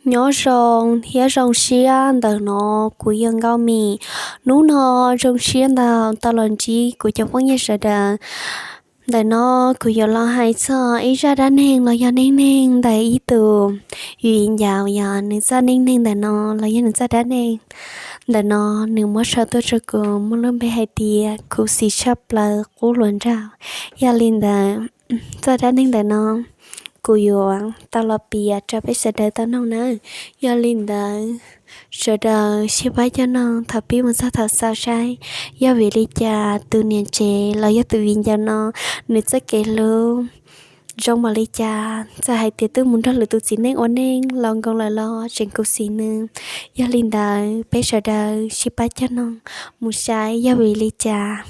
Nyob zoo thiab zoo siab ntawm no kuv yog Nkauj Mim. Hnub no zoo siab ntau tau los ntsib kuv cov phooj ywg sawv daws. Ntawm no kuv yuav los hais txog ib zaj dab neeg los yog neej neeg ntawm ib tus viv ncaus, yog nws txoj neej neeg ntawm no los yog nws txoj dab neeg ntawm no, nws muab sau tuaj rau kuv muaj lub npe hais tias Khuv Xim Tshaj Plaws Qub Hluas Nraug. Yog li ntawd, txoj dab neeg ntawm no kuv yuav tau los piav rau peb sawv daws tau noog nawb. Yog li ntawd, sawv daws sib pab coj noog thaum pib mus txog thaum xaus saib yog vim li cas tus niam tsev los yog tus viv ncaus no nws txoj kev hlub zoo npaum li cas, txawm hais tias twb mus nrog lwm tus txiv neej ua neej los nkoos lawm los tseem khuv xim nws. Yog li ntawd, peb sawv daws sib pab coj noog mus saib yog vim li cas.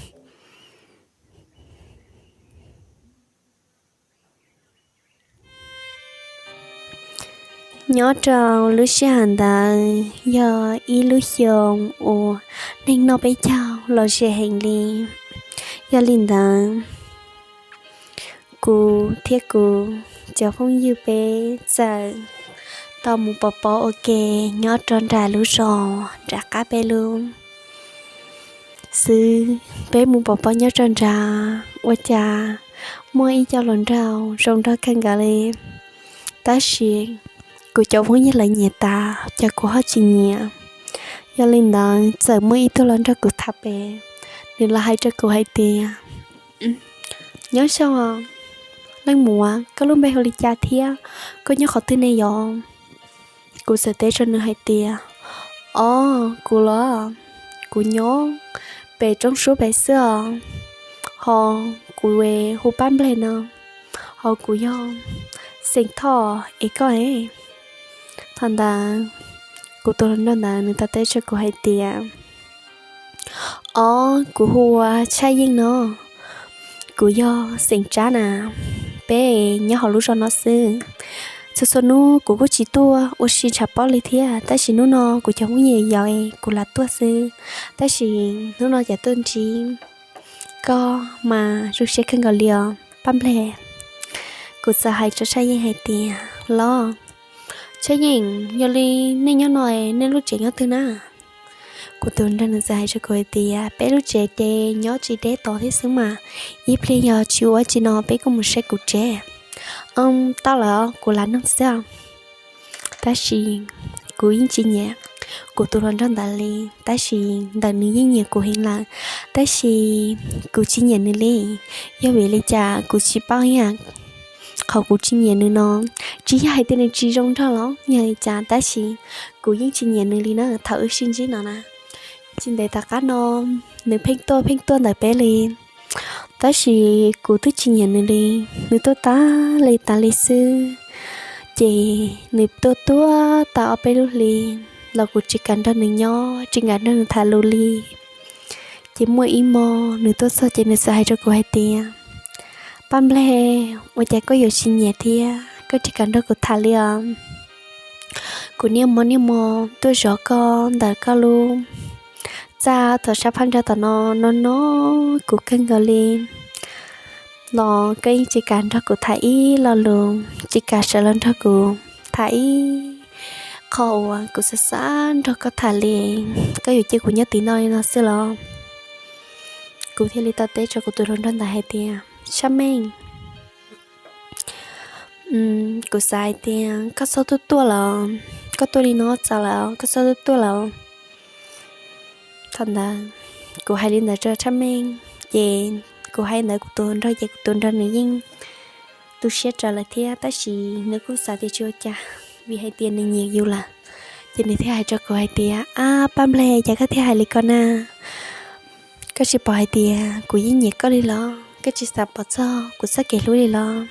Nyob rau lub sij hawm ntawd yog ib lub xyoo uas neeg noj peb caug los ze heev li. Yog li ntawd, kuv thiab kuv cov phooj ywg peb txawm tau mus pov pob ua ke nyob rau nram lub zos nram qab peb lub xwb. Peb mus pov pob nyob rau nrad, ua cas muaj ib co hluas nraug zoo nraug kawg nkaus li. Tab sis kuv cov phooj ywg lawv nyiam tas, cas kuv ho tsis nyiam. Yog li ntawd, txawm muaj ib tug los nrog kuv tham pem, nws los hais rau kuv hais tias, Nyob zoo, leej muam, koj lub npe hu li cas thiab koj nyob qhov twg ne yom? Kuv txawm teb rau nws hais tias, Ob, kuv los, kuv nyob pem roob suab pem xwb os, ho kuv hu Paj Nplej no, ho kuv yog xeem Thoj es koj es. Thaum ntawd kuv tus hluas nraug ntawd nws tau teb rau kuv hais tias, Ob, kuv hu ua Tshaj Yeej no, kuv yog xeem Tsab na, peb nyob hauv lub zos no xwb. Txhua txhua hnub kuv kuj tsis tuaj ua si ntshav pob li thiab, tab sis hnub no kuv cov phooj ywg yaum es kuv lam tuaj xwb. Tab sis hnub no cas tuaj ntsib koj mas zoo siab kawg nkaus li os Paj Nplej. Kuv txawm hais rau Tshaj Yeej hais tias, Los, Tshaj Yeej, yog li nej nyob no es nej lub tsev nyob twg na? Kuv tus nraug nws txawm hais rau kuv hais tias, Peb lub tsev ces nyob tsis deb tod thiab xwb mas, ib pliag yog tsis ua tsi no peb kuj mus saib kuv tsev. Tau lawm, kuv lam nug xwb. Tab sis kuv yeej tsis nyiam kuv tus hluas nraug ntawd li, tab sis ntawm nws yeej nyiam kuv heev lawm, tab sis kuv tsis nyiam nws li. Yog vim li cas kuv tsis paub ib yam. Qhov kuv tsis nyiam nws no, tsis yog hais tias nws tsis zoo nraug los yog li cas, tab sis kuv yeej tsis nyiam nws li na. Thaum wb sib ntsib no na, tsis ntev tom qab no nws pheej tuaj pheej tuaj ntawm peb li, tab sis kuv twb tsis nyiam nws li. Nws tuaj tas li tas li xwb, ces nws tuaj tuaj tau ob peb lub hli los kuv tsis kam nrog nws nyob, tsis kam nrog nws tham lus li. Ces muaj ib hmo nws tuaj txog ces nws txawm hais rau kuv hais tias, Paj Nplej, ua cas koj yuav tsis nyiam thiab koj tsis kam nrog kuv tham li os? Kuv niaj hmo niaj hmo tuaj zov koj ntawm koj lub txaj thaum sab phab ntsa tom no, no no kuv kawg nkaus li, los koj yeej tsis kam nrog kuv tham ib lo lus, tsis kam sawv los nrog kuv tham ib qho uas kuv xav xav nrog koj tham li. Koj yuav cia kuv nyob tim no li no xwb los? Kuv thiaj li tau teb rau kuv tus hluas nraug ntawd hais tias, Tshaj Meej, kuv xav hais tias koj txhob tuaj tuaj lawm, koj tuaj li no txaus lawm, koj txhob tuaj tuaj lawm. Thaum ntawd kuv hais li ntawd rau Tshaj Meej, ces kuv hais ntawd kuv tus hluas nraug ces kuv tus hluas nraug nws yeej tu siab raws lawm thiab, tab sis nws kuj xav tias tsis ua cas, vim hais tias nws nyiam yus lawm. Ces nws thiaj hais rau kuv hais tias, Ab Paj Nplej, cas koj thiaj hais li ko na? Koj tsis pom hais tias kuv yeej nyiam koj li los? Koj tsis xav pom txog kuv txoj kev hlub li los?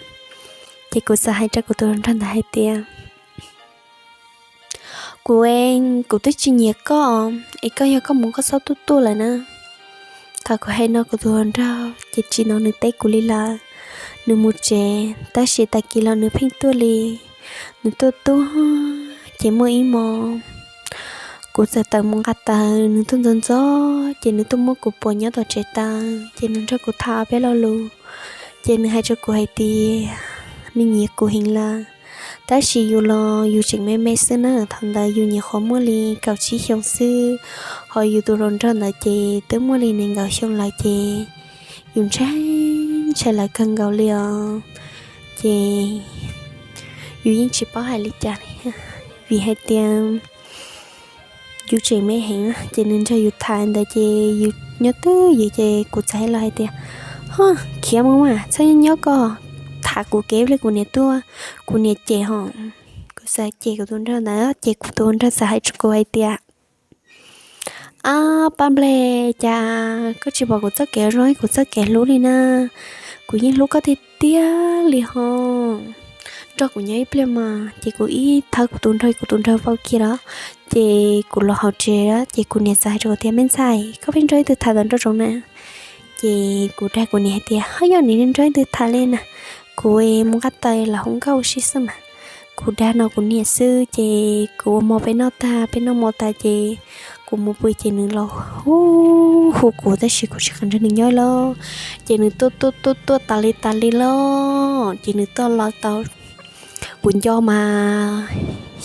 Ces kuv txawm hais rau kuv tus hluas nraug ntawd hais tias, Kuv, kuv twb tsis nyiam koj, es koj yog koj mus koj txhob tuaj tuaj lawm na. Thaum kuv hais no kuv tus hluas nraug ces tsis hnov nws teb kuv li lawm. Nws mus tsev, tab sis tag kis los nws pheej tuaj li. Nws tuaj tuaj, ces muaj ib hmo kuv txawm tawm mus nqa taws, nws tuaj ntxov ntxov ces nws tuaj muab kuv puag nyob tom tsev taws, ces nws nrog kuv tham ob peb lo lus. Ces nws hais rau kuv hais tias nws nyiam kuv heev lawm, Tab sis yus los yus tseem me me xwb na, thaum ntawd yus nyuam qhuav muaj li kaum tsib xyoo xwb, ho yus tus hluas nraug ntawd ces twb muaj li nees nkaum xyoo lawm ces yus ntshai, ntshai lawv kawg nkaus li os. Ces yus yeej tsis paub hais li cas li, vim hais tias yus tseem me heev. Ces nws nrog yus tham ntawd ces yus nyob twj ywm ces kuv txawm hais los hais tias, Ho, khiav mus mas txhob nyob koj, tham kuv kev li kuv niam tuaj, kuv niam cem ho. Kuv txawm cem kuv tus nraug ntawd ces kuv tus nraug txawm hais rau kuv hais tias, Ab Paj Nplej, cas koj tsis pom kuv txoj kev zoo, kuv txoj kev hlub li na, kuv yeej hlub koj tiag tiag li ho. Nrog kuv nyob ib pliag mas. Ces kuv ib thawb kuv tus nraug, kuv tus nraug vau kiag lawm, ces kuv los hauv tsev, ces kuv niam txawm hais rau kuv tias, Me ntxhais, koj pheej nrog leej twg tham ntawm nraum zoov na? Ces kuv dag kuv niam hais tias, Ho yog nim no nrog leej twg tham li na, kuv mus nqa tais los hu nkauj ua si xwb mas. Kuv dag no kuv niam xwb, ces kuv ua mov peb noj tag, peb noj mov tas ces kuv mus pw ces nws los hu, hu kuv tab sis kuv tsis kam nrog nws nyob lawm. Ces nws tuaj tuaj tuaj tuaj tas li tas li lawm, ces nws tuaj los tau kuv nco mas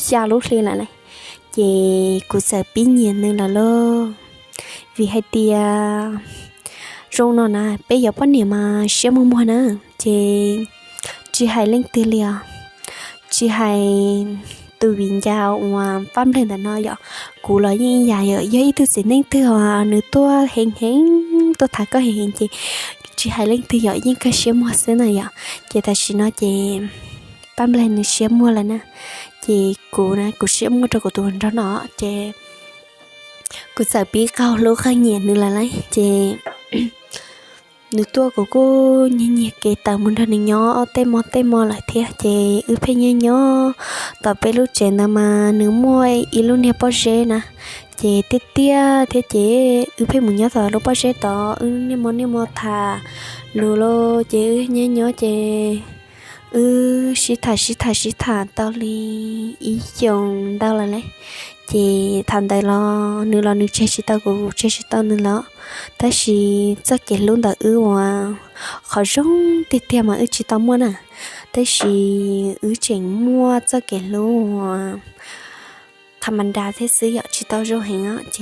xya lub hli lawm lauj. Ces kuv txawm pib nyiam nws lawm lauj. Vim hais tias zoo no na, peb yog poj niam mas siab muag muag na, ces tsis hais leej twg li os. Tsis hais tus viv ncaus uas Paj Nplej ntawm no yom, kuv los yeej ib yam, yog ib tug txiv neej twg os nws tuaj heev heev, tuaj tham koj heev heev ces tsis hais leej twg yom, yeej kawg siab muag xwb na yom. Ces tam sim no ces Paj Nplej nws siab muag lawm na, ces kuv na kuv siab muag rau kuv tus nraug no, ces kuv txawm pib qaug hlub qaug nyiam nws lawm lauj. Ces nws tuaj kuv kuj nyiag nyiag kev tawm mus nrog nws nyob tej hmo tej hmo lawm thiab, ces wb pheej nyob nyob tom peb lub tsev ntawd mas nws muaj ib lub niag pob zeb na, ces tiaj tiaj thiab ces wb pheej mus nyob tom lub pob zeb tod, wb niaj hmo niaj hmo tham lus los ces wb nyob nyob ces wb sib tham sib tham sib tham tau li ib xyoos ntau lawm lauj. Ces thaum ntawd los nws los nws tseg tsis tau kuv, kuv tseg tsis tau nws lawm, tab sis txoj kev hlub ntawm wb uas qhov zoo tiag tiag mas wb tsis tau muaj na, tab sis wb tseem muaj txoj kev hlub uas tham ma nras thiab xwb yom, tsis tau zoo heev os. Ces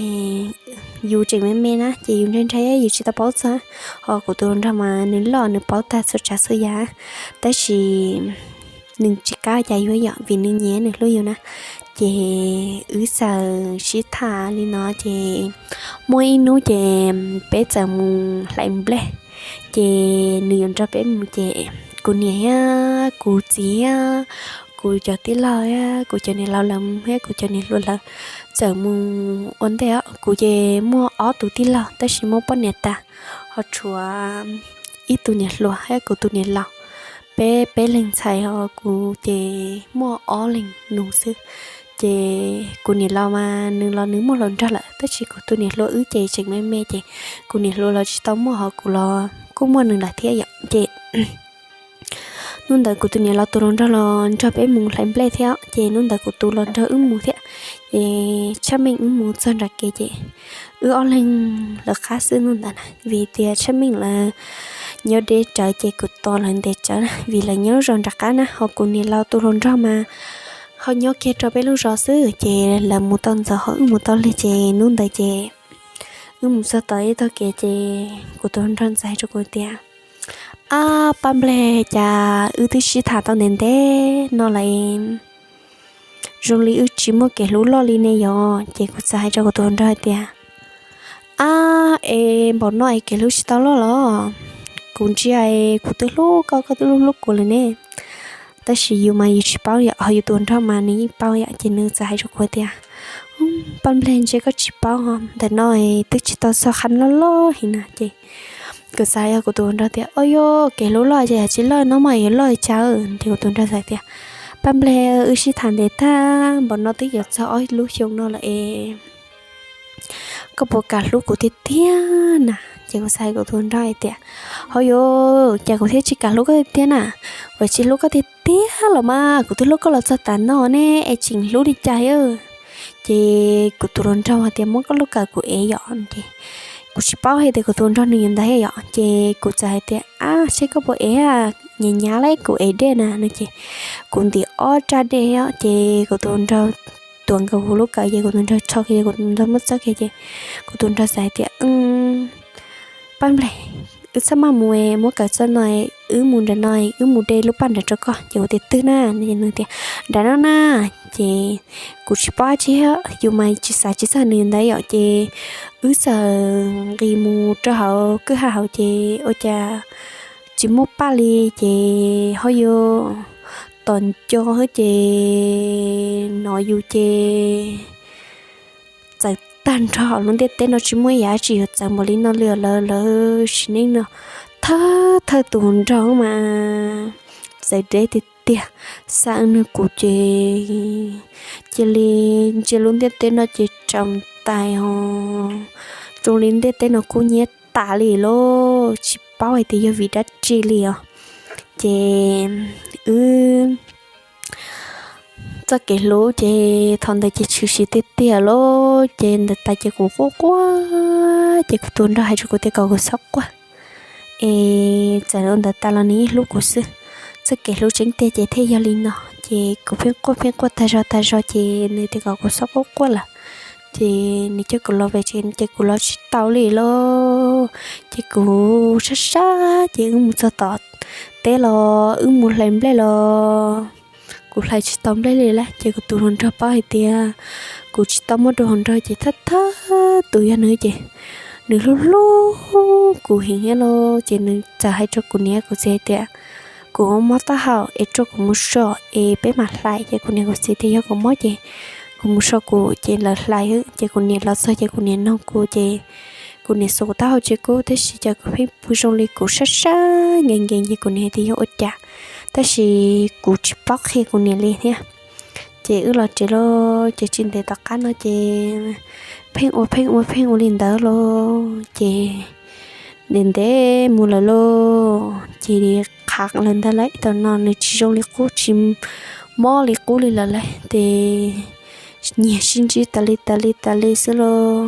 yus tseem me me na ces yus ntshai ntshai yus tsis tau paub txog, ho kuv tus hluas nraug mas nws loj nws paub tag txhua tsav txhua yam, tab sis nws tsis kam cas yuav yom vim nws nyiam nws hlub yus na. Ces wb txawm sib tham li no ces muaj ib hnub ces peb txawm mus hlais nplej, ces nws yuav nrog peb mus ces kuv niam thiab kuv txiv thiab kuv cov tij laug thiab kuv cov niam laus lawv thiab kuv cov niam hluas lawv txawm mus ua ntej. Kuv ces muaj ob tug tij laug tab sis muaj poj niam tas, ho tshuav ib tug niam hluas thiab kuv tus niam laus. Peb peb leeg ntxhais ho kuv ces muaj ob leeg nus xwb. Ces kuv niam laus mas nws los nws muaj hluas nraug lawm tab sis kuv tus niam hluas wb ces tseem me me ces kuv niam hluas los tsis tau muaj, ho kuv los kuj muaj nws lawm thiab yom. Ces hnub ntawd kuv tus niam laus tus hluas nraug los nrog peb mus hlais nplej thiab, ces hnub ntawd kuv tus los nrog wb mus thiab. Ces Tshaj Meej wb mus txog nram kev ces wb ob leeg lawv qab xwb hnub ntawd na, vim tias Tshaj Meej lawv nyob deb tsawv ces kuv tos lawv ntev tsawv na, vim lawv nyob lub zos nram qab na, ho kuv niam laus tus hluas nraug mas ho nyob kiag rau peb lub zos xwb, ces lawv mus tau ntxov ho wb mus tau lig, ces hnub ntawd ces wb mus txog tom ib tog kev ces kuv tus hluas nraug txawm hais rau kuv tias, Ab Paj Nplej, cas wb twb sib tham tau ntev ntev no lawm, zoo li wb tsis muaj kev hlub loj li ne yom? Ces kuv txawm hais rau kuv tus hluas nraug hais tias, Ab, es npaum no es kev hlub tsis tau loj los? Kuv ntsia kuv twb hlub koj, koj twb hlub kuv lawm ne. Tab sis yus mas yus tsis paub yom, ho yus tus hluas nraug mas nws yeej paub yom, ces nws txawm hais rau kuv tias, Paj Nplej, ntshe koj tsis paub, ntawm no twb tsis tau txog qhov loj loj heev na. Ces kuv txawm hais rau kuv tus hluas nraug tias, Au yog kev hlub loj ces yog tsis loj no mas yuav loj cas? Ces kuv tus hluas nraug txawm tias, Paj Nplej, wb sib tham ntev tag npaum no twb yuav txog ob lub xyoo no lawm es koj puas kam hlub kuv tiag tiag na? Ces kuv txawm hais kuv tus hluas nraug hais tias, Ho yog, cas kuv thiaj tsis kam hlub koj tiag tiag na? Kuv tsis hlub koj tiag tiag los mas, kuv twb hlub koj los txog tav no ne es tseem hlub li cas? Ces kuv tus hluas nraug hais tias, Muab koj lub kawm kuv ev yom. Ces kuv tsis paub hais tias kuv tus nraug nws yuav ntawd yom, ces kuv txawm hais tias, Ab, seb koj puas ev, nyav nyav li kuv ev dej na no ces kuv ntim ob raj dej os, ces kuv tus nraug tuav nkaus kuv lub kawm ces kuv tus nraug rho kiag, kuv tus nraug muab txawb kiag ces kuv tus nraug txawm hais tias, Paj Npleg, wb txhob maj mus, muab kawm txoj no, wb mus nram no, wb mus de lub paj nram rau koj. Ces kuv tias, Twg na? Nws tias, Nram no na. Ces kuv tsis paub dab tsi, yus mas tsis xav tsis txog nws ntawd yom, ces wb txawm nqis mus rau hauv kwj ha hauv ces ua cas tsis muaj paj li, ces ho yuav tom nco ces hnov yus ces txawv tag nrho, lub ntiaj teb no tsis muaj ib yam dab tsi yuav txawv npaum li no li os. Lawv, lawv sim neej no thawj thawj tus nraug mas txawv deb tiag tiag. Xa nws kuv ces cia li ntsia lub ntiaj teb no ces tsaus ntais os, zoo li ntiaj teb no kub hnyiab tas li lauj, tsis paub hais tias yog vim dab tsi li os. Ces wb txoj kev hlub ces thaum ntawd ces tshwm sim tiag tiag lauj, ces ntawd tas ces kuv quaj quaj, ces kuv tus nraug hais rau kuv tias kom kuv txhob quaj, es txawm ua ntawd tas los nws yeej hlub kuv xwb. Txoj kev hlub tseeb tiag ces thiaj yog li no, ces kuv pheej quaj pheej quaj tag zog tag zog ces nws tias kom kuv txhob quaj quaj lawm. Ces nws coj kuv los pem tsev ces kuv los tsis tau li lauj, ces kuv sab sab ces wb mus txog tom teb los wb mus hlais nplej los kuv hlais tsis tau nplej li lawm, ces kuv tus hluas nraug paub hais tias kuv tsis tau muaj dua hluas nraug ces thawj thawj tus yog nws ces nws hlub hlub kuv heev thiab lauj, ces nws txawm hais rau kuv niam kuv txiv hais tias kuv mob taub hau es rau kuv mus so es peb mam hlais, ces kuv niam kuv txiv tias yog kuv mob ces kuv mus so kuv, ces lawv hlais, ces kuv niam los txog ces kuv niam nug kuv ces kuv niam xuas kuv taub hau tsis kub tab sis cas kuv pheej pw zoo li kuv sab sab nkees nkees, ces kuv niam hais tias yog ua cas, tab sis kuv tsis paub qhia kuv niam li thiab. Ces wb los tsev lauj, ces tsis ntev tom qab no ces pheej ua pheej ua pheej ua li ntawd lauj, ces ntev ntev mus lawm lauj, ces qhav lawm ntag lauj, tam no nws tsis zoo li qub, tsis mob li qub li lawm lauj, ces nyias sib ntsib tas li tas li tas li xwb lauj.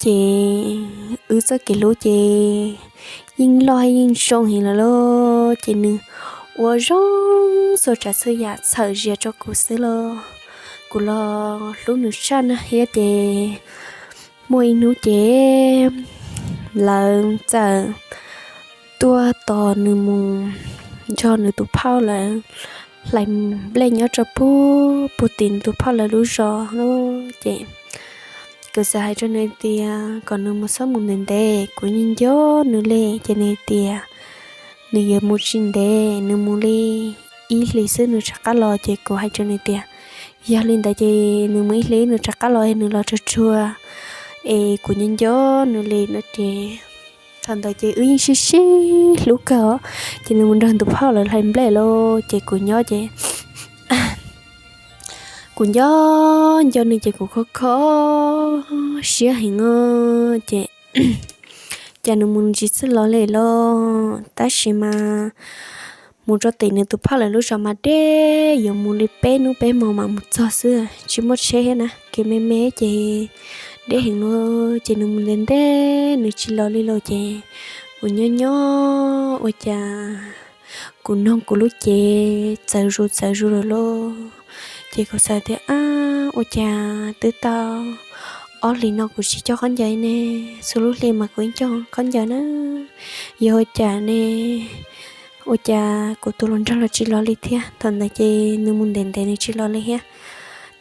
Ces wb txoj kev hlub ces yeej loj yeej zoo heev lawm lauj, ces nws ua zoo txhua tsav txhua yam txhawm zias rau kuv xwb lauj. Kuv los hlub nws tshaj na thiab ces muaj ib hnub ces lawv txawm tuaj tos nws mus nrog nws tus phauj lawv hlais nplej nyob rau puag puag tim nws tus phauj lawv lub zos lauj, ces kuv txawm hais rau nws tias kom nws mus txhob mus ntev ntev, kuv nco nco nws li, ces nws tias nws yuav mus tsis ntev, nws mus li ib hlis xwb nws rov qab los, ces kuv hais rau nws tias yog li ntawd ces nws mus ib hlis nws rov qab los, nws los tsuag tsuag es kuv nco nco nws li no ces thaum ntawd ces wb yeej sib sib hlub kawg os, ces nws mus nrog nws tus phauj lawv hlais nplej lauj, ces kuv nyob ces kuv nco nco nws ces kuv kho kho siab heev os, ces cas nws mus ntsis txwj los li lauj, tab sis mas mus rau tim nws tus phauj lawv lub zos mas deb, yuav mus li peb hnub peb hmo mam mus txog xwb, tsis muaj tsheb thiab na, kev me me ces deb heev lauj, ces nws mus ntev ntev nws tsis los li lauj, ces kuv nyob nyob ua cas kuv noog kuv lub cev txawv zus txawv zus lawm lauj, ces kuv xav tias ab, ua cas twb tau ob hlis no kuv tsis coj khaub ncaws ne, txhua lub hli mas kuv yeej coj khaub ncaws na, yog ua cas ne, ua cas kuv tus hluas nraug los tsis los li thiab, thaum ntawd ces nws mus ntev ntev nws tsis los li thiab,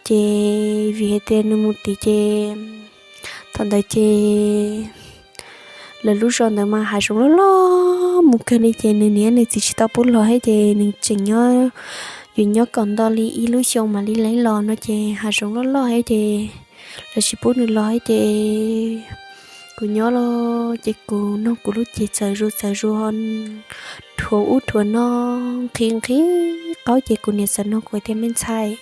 ces vim hais tias nws mus tid ces thaum ntawd ces lawv lub zos ntawd mas hav zoov loj loj mus kawg li, ces nws niam nws txiv tsis tau pub los thiab, ces nws tseem nyob, yuav nyob kom nto li ib lub xyoo mam li los no, ces hav zoov loj loj thiab ces lawv tsis pub nws los thiab, ces kuv nyob los ces kuv noog kuv lub cev txawv zus txawv zus, rhuav ub rhuav no, nqhis nqhis qaub, ces kuv niam txawm nug kuv tias me ntxhais,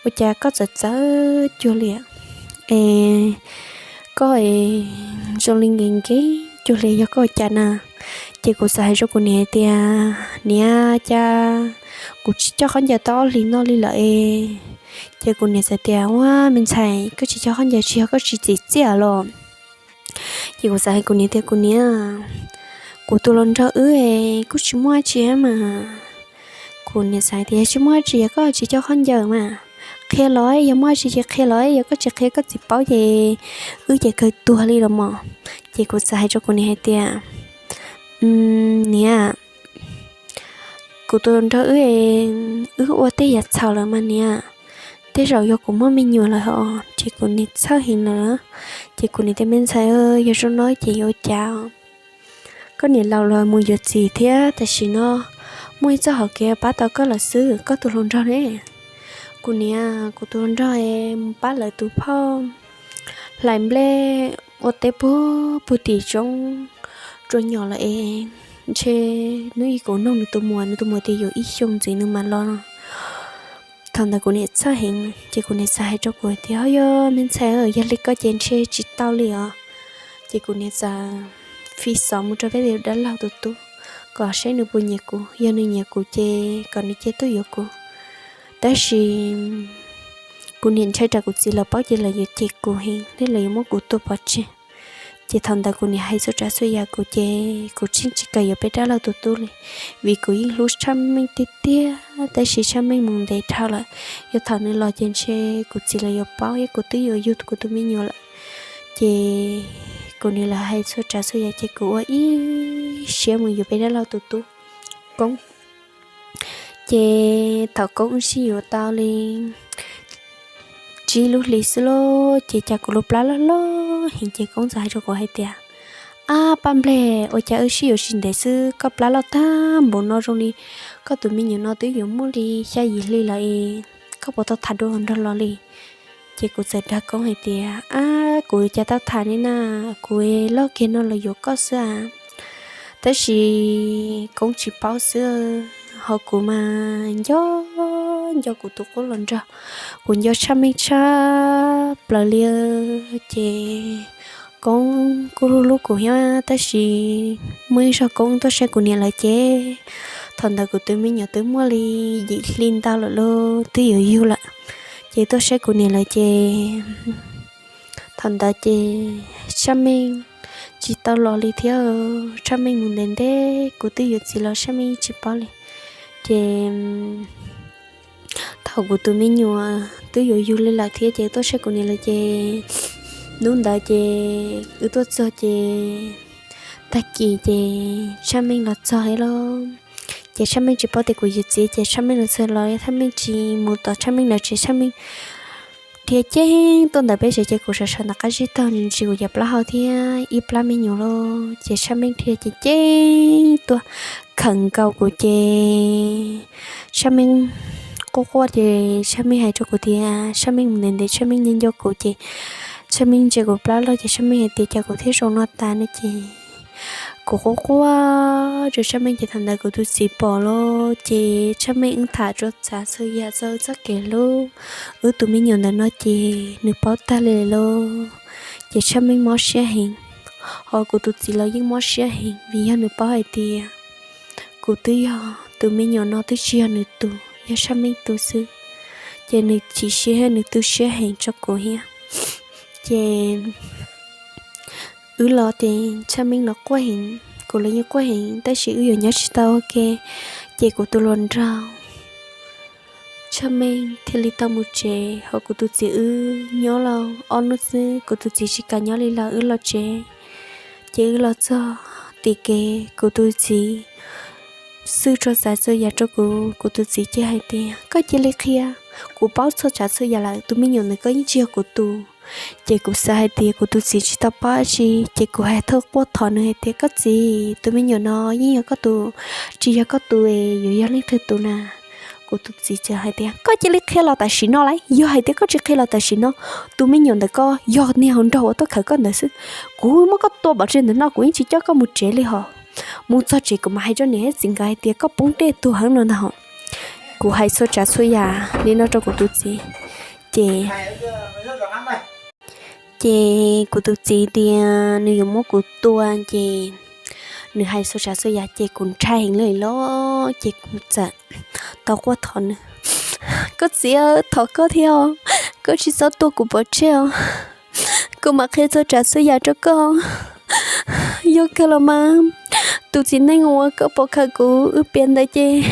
ua cas koj txawv txawv cuag li es koj zoo li nkees nkees cuag li, yog koj ua cas na? Ces kuv txawm hais rau kuv niam tias niam, cas kuv tsis coj khaub ncaws tau ob hlis no li lawm es. Ces kuv niam txawm tias ua me ntxhais, koj tsis coj khaub ncaws tsis yog koj tsis txim txiaj los Ces kuv txawm hais kuv niam tias, kuv niam, kuv tus hluas nraug wb kuj tsis muaj dab tsi mas. Kuv niam txawm hais tias, yog tsis muaj dab tsi yog koj tsis coj khaub ncaws mas qhia los, yog muaj dab tsi ces qhia los, yog koj tsis qhia koj txiv paub ces wb ces kawg tuag li los mas. Ces kuv txawm hais rau kuv niam hais tias, niam, kuv tus hluas nraug wb, wb ua tej yam txhaum lawm mas niam, tej zaum yog kuv muaj me nyuam lawm os. Ces kuv niam txhawj heev lawm. Ces kuv niam tias, me ntxhais, yog zoo no ces yuav ua cas? Koj niam laus los mus yuav txiv thiab, tam sim no muaj ib txoj hauv kev pab tau koj lawm xwb, koj tus hluas nraug ne. Kuv niam, kuv tus hluas nraug mus pab lawv tus phauj hlais nplej ua teb puag puag tim roob rua nyom lawm es, ntshe hnub ib kuv nug nws tus muam, nws tus muam tias yuav ib xyoos ntxiv nws mam los no. Thaum ntawd kuv niam txhawj heev, ces kuv niam txawm hais rau kuv tias, yog me ntxhais, yog li koj ces ntshe tsis tau li os. Ces kuv niam txawm fi xov mus rau peb tus dab laug tus tub kom saib nws puas nyiam kuv, yog nws nyiam kuv ces kom nws cia tuaj yuav kuv. Tab sis kuv niam ntshai tsam kuv txiv lawv paub ces lawv yuav cem kuv heev thiab lawv yuav muab kuv tua pov tseg. Ces thaum ntawd kuv niam hais txhua tsav txhua yam kuv ces kuv tseem tsis kam yuav peb dab laug tus tub li, vim kuv yeej hlub Tshaj Meej tiag tiag, tab sis Tshaj Meej mus ntev dhau lawm. Yog thaum nws los ces ntshe kuv txiv lawv yuav paub thiab kuv twb yuav yug kuv tus me nyuam lawm. Ces kuv niam lawv hais txhua tsav txhua yam ces kuv ua ib siab mus yuav peb dab laug tus tub Koob. Ces thaum Koob wb sib yuav tau li tsib lub hlis xwb lauj, ces cas kuv lub plab loj loj heev. Ces Koob txawm hais rau kuv hais tias, ab Paj Nplej, ua cas wb sib yuav tsis ntev xwb koj plab loj tag npaum no, zoo li koj tus me nyuam no twb yuav muaj li xya yim hli lawm es koj puas tau tham dua nrog los li? Ces kuv txawm dag Koob hais tias, ab kuv cas tau tham ne na, kuv loj kiag no los yuav koj xwb a. Tab sis Koob tsis paub xwb, ho kuv mas nco nco kuv tus qub hluas nraug, kuv nco Tshaj Meej tshaj plaws li. Ces Koob kuj hlub hlub kuv thiab, tab sis muaj ib zaug Koob tuaj saib kuv niam lawv ces thaum ntawd kuv tus me nyuam twb muaj li yim hli ntau lawm lauj, twb yuav yug lawm. Ces tuaj saib kuv niam lawv ces thaum ntawd ces Tshaj Meej tsis tau los li thiab. Tshaj Meej mus ntev ntev, kuv twb yuav txiv los Tshaj Meej tsis paub li. Ces thaum kuv tus me nyuam twb yuav yug li lawm thiab ces tuaj saib kuv niam lawv ces hnub ntawd ces wb tuaj txog ces tag kis ces Tshaj Meej los txog thiab lauj. Ces Tshaj Meej tsis paub tias kuv yuav txiv ces Tshaj Meej los txog los Tshaj Meej tsis mus tom Tshaj Meej lawv tsev, Tshaj Meej dhia ceev tuaj ntawm peb tsev ces kuv sawv sawv ntawm qab zib taug ntsis kuv cov plaub hau thiab ib plab me nyuam lauj. Ces Tshaj Meej dhia ceev ceev tuaj khawm nkaus kuv ces Tshaj Meej quaj quaj ces Tshaj Meej hais rau kuv tias Tshaj Meej mus ntev ntev Tshaj Meej nco nco kuv ces Tshaj Meej ntsia kuv plab loj ces Tshaj Meej hais tias cas kuv thiaj zoo no tas no ces kuv quaj quaj rau Tshaj Meej ces thaum ntawd kuv tus txiv pom lauj ces Tshaj Meej wb tham txhua tsav txhua yam txog txoj kev hlub wb tus me nyuam ntawm no ces nws paub tag li lauj. Ces Tshaj Meej mob siab heev, ho kuv tus txiv los yeej mob siab heev vim yog nws paub hais tias kuv twb yog tus me nyuam no twb tsis yog nws tus, yog Tshaj Meej tus xwb. Ces nws chim siab thiab nws tu siab heev rau kuv thiab. Ces wb los ces Tshaj Meej los quaj heev, kuv los yeej quaj heev tab sis wb yuav nyob tsis tau ua ke. Ces kuv tus hluas nraug Tshaj Meej thiaj li tau mus tsev, ho kuv tus txiv wb nyob los ob hnub xwb kuv tus txiv tsis kam nyob li lawm wb los tsev. Ces wb los txog tim kev kuv tus txiv xwj txhua tsav txhua yam rau kuv, kuv tus txiv cia hais tias koj cia li qhia, kuv paub txhua tsav txhua yam lawm, tus me nyuam ntawd koj yeej tsis yog kuv tus. Ces kuv xav hais tias kuv tus txiv tsis tau paub dab tsi ces kuv hais thawj quaj thov nws hais tias koj txiv, tus me nyuam no yeej yog koj tus, tsis yog koj tus es yuav yog leej twg tus na? Kuv tus txiv txawm hais tias koj cia li qhia los tam sim no lauj, yog hais tias koj tsis qhia los tam sim no, tus me nyuam ntawm koj yog niag hluas nraug uas tuaj khawm koj ntawd xwb. Kuv muab koj tua pov tseg ntawm no kuv yeej tsis coj koj mus tsev li hos. Mus txog tsev kuv mam hais rau niam thiab txiv nkawd hais tias koj poob dej tuag heev no ntag hos. Kuv hais txhua tsav txhua yam li no rau kuv tus txiv, ces ces kuv tus txiv tias nws yuav muab kuv tua ces nws hais txhua tsav txhua yam ces kuv ntshai heev li los ces kuv txawm tau quaj thov nws, koj txiv, thov koj thiab os, koj tsis txhob tua kuv pov tseg os. kuv mam qhia txhua tsav txhua yam rau koj. Yog kawg los mas, tus txiv neej uas koj pom khaws kuv wb piav ntawd ces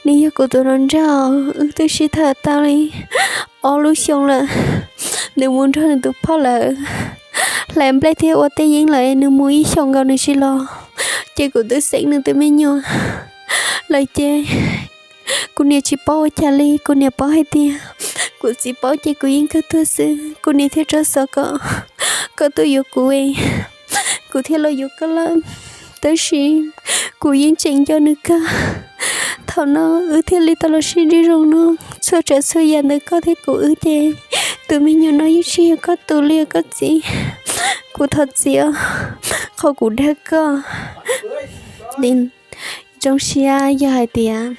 nws yog kuv tus hluas nraug, wb twb sib tham tau li ob lub xyoo lawm. Nws mus nrog nws tus phauj lawm, hlais nplej thiab ua tej yeeb lawm, nws mus ib xyoos nkaus nws tsis los, ces kuv twb xeeb nws tus me nyuam lawm ces kuv niam tsis paub ua cas li. Kuv niam paub hais tias kuv txiv paub ces kuv yeej kawg tuag xwb. Kuv niam thiaj rov xov kom koj tuaj yuav kuv, kuv thiaj los yuav koj lawm. Tab sis kuv yeej tseem nco nws kawg. Thaum no wb thiaj li tau los sib ntsib zoo no. Txhua tsav txhua yam ntawm koj thiab kuv wb ces tus me nyuam no yeej tsis yog koj tus li os koj txiv. Kuv thov txim os, qhov kuv dag koj li. Zoo siab yog hais tias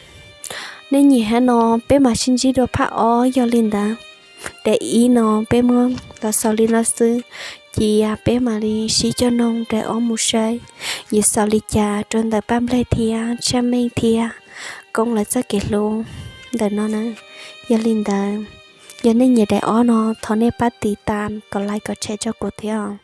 nej nyiam thiab no, peb mam sib ntsib dua phab ob. Yog li ntawd, daim ib no peb muab los xaus li no xwb, cia peb mam li sib coj noog daim ob mus saib yuav xaus li cas rau ntawm Paj Nplej thiab Tshaj Meej thiab Koob lawv txoj kev hlub ntawm no na. Yog li ntawd, yog nej nyiam daim ob no, thov nej pab tiv tam kom like kom share rau kuv thiab os.